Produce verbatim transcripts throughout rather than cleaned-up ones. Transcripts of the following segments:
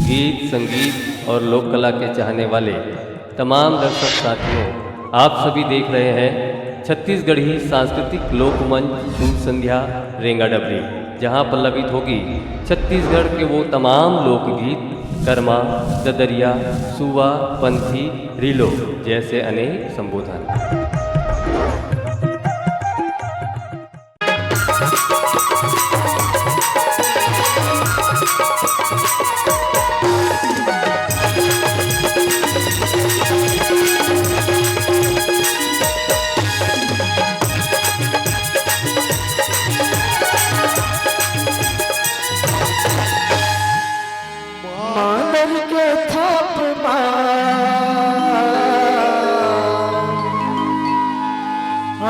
गीत, संगीत और लोक कला के चाहने वाले तमाम दर्शक साथियों, आप सभी देख रहे हैं छत्तीसगढ़ी सांस्कृतिक लोकमंच सुर संध्या रेंगा डबरी, जहां पल्लवित होगी छत्तीसगढ़ के वो तमाम लोकगीत, करमा, ददरिया, सुआ, पंथी, रीलो जैसे अनेक संबोधन। मांदर के थाप मा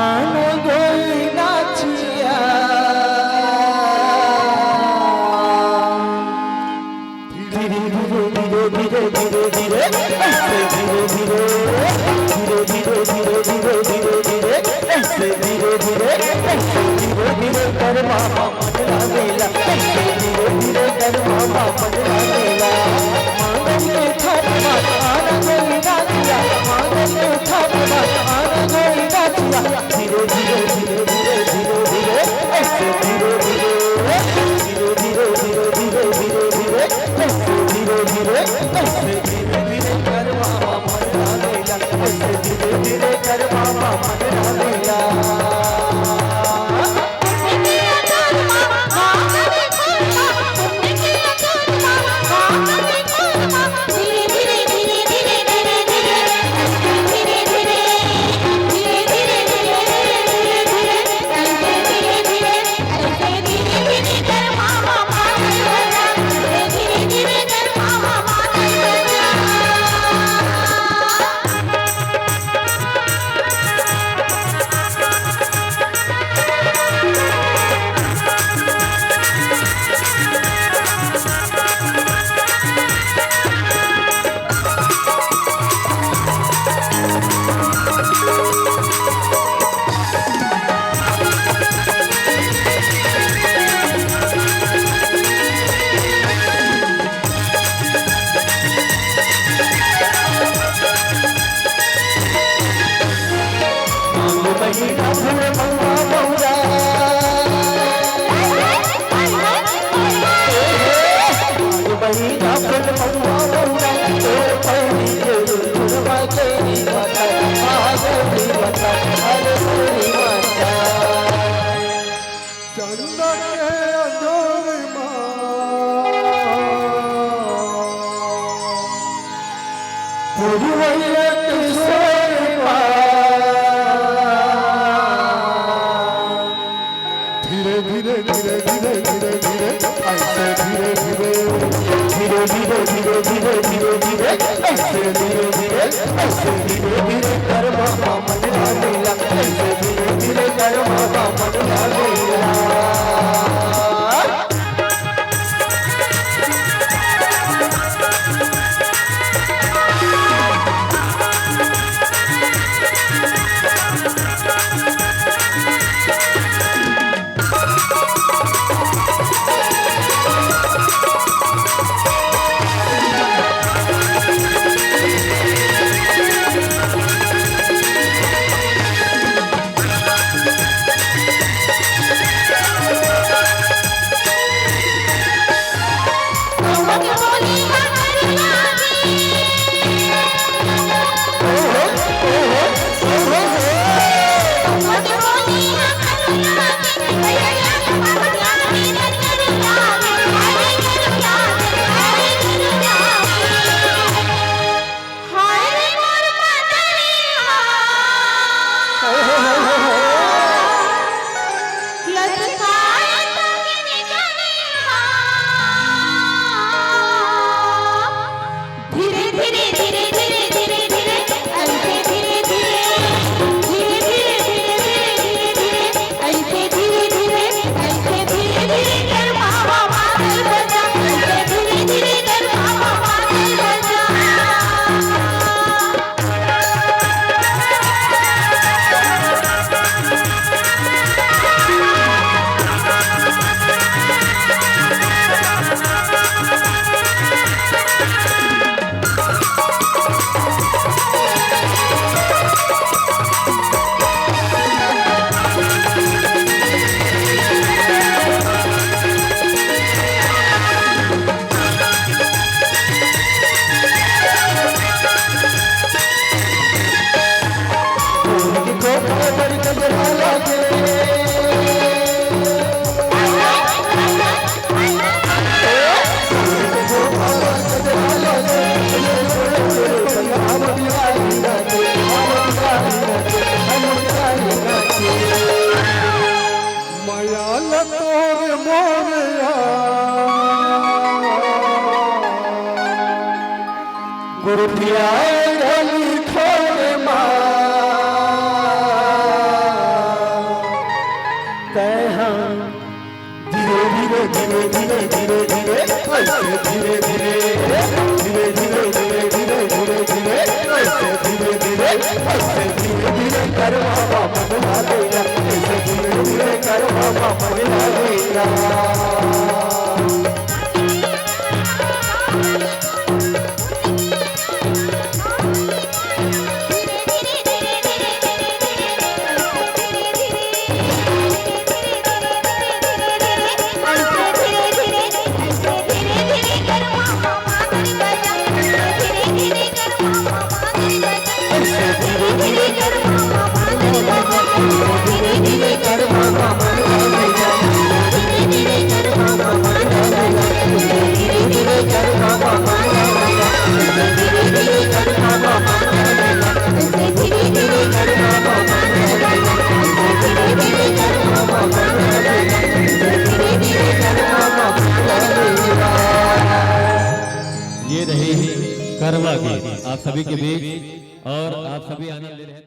आन गोई नाचिया। धीरे धीरे धीरे धीरे धीरे धीरे, ऐसे धीरे धीरे, धीरे धीरे धीरे धीरे धीरे धीरे, ऐसे धीरे धीरे, ऐसे धीरे धीरे कर मामा मन लागेला, ऐसे धीरे धीरे कर मामा मन लागेला। मांगन के थाप मा आना गई नाचिया, मांगन के थाप मा आना गई नाचिया। धीरे धीरे धीरे धीरे धीरे धीरे, ऐसे धीरे धीरे, धीरे धीरे धीरे धीरे धीरे धीरे, ऐसे धीरे धीरे, ऐसे धीरे धीरे कर मामा मन लागेला, ऐसे धीरे धीरे कर मामा मन लागेला। चंदा के अंजोर मा पुरवैया के शोर मा। धीरे धीरे धीरे धीरे धीरे धीरे, ऐसे धीरे धीरे, धीरे धीरे धीरे धीरे धीरे धीरे, ऐसे धीरे धीरे, ऐसे धीरे धीरे कर मामा मन लागेला, ऐसे धीरे धीरे कर मामा मन लागेला। गुरुपिया गली खोले मा तै हम धीरे धीरे धीरे धीरे धीरे धीरे ऐसे धीरे धीरे धीरे धीरे धीरे धीरे धीरे धीरे ऐसे धीरे धीरे ऐसे धीरे धीरे करवा बाबा मन लागेगा। ऐसे धीरे धीरे करवा बाबा मन लागेगा। ये रही करवा गीत आप सभी के बीच, और आप सभी आनंद ले रहे हैं।